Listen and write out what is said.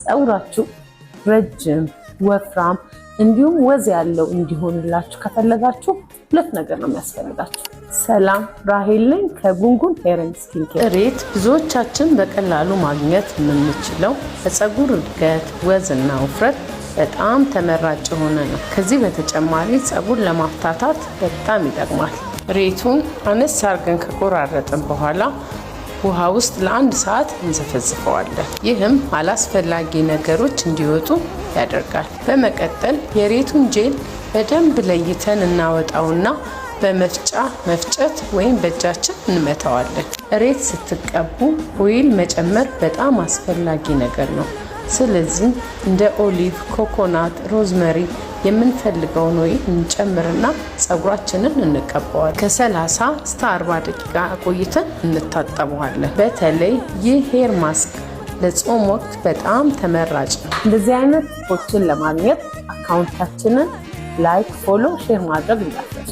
ፀጉራችሁ ረጅም፣ ወፍራም እንዲሁም ወዝ ያለው እንዲሆንላችሁ ከፈለጋችሁ ሁለት ነገር ነው የሚያስፈልጋችሁ። ሰላም፣ ራሄል ነኝ ከጉንጉን Hair and Skin Care። እሬት ብዙዎቻችን በቀላሉ ማግኘት የምንችለው ለፀጉር እድገት፣ ወዝና ውፍረት በጣም ተመራጭ የሆነ ነው። ከዚህ በተጨማሪ ፀጉር ለማፍታታት በጣም ይጠቅማል። ሬቱን አነስ አርገን ከቆራረጥን በኋላ ውሃ ውስጥ ለአንድ ሰዓት እንዘፈዝፈዋለን። ይህም አላስፈላጊ ነገሮች እንዲወጡ ያደርጋል። በመቀጠል የሬቱን ጄል በደንብ ለይተን እናወጣውና በመፍጫ መፍጨት ወይም በእጃችን እንመታዋለን። እሬት ስትቀቡ oil መጨመር በጣም አስፈላጊ ነገር ነው። ስለዚህ እንደ olive፣ coconut፣ rosemary የምንፈልገውን oil እንጨምርና ፀጉራችንን እንቀባዋለን። ከ30 እስከ 40 ደቂቃ ቆይተን እንታጠበዋለን። በተለይ ይህ hair mask ለጾም ወቅት በጣም ተመራጭ ነው። እንደዚህ አይነት ቲፖችን ለማግኘት account ኣችንን like፣ follow፣ share ማድረግ እንዳትረሱ።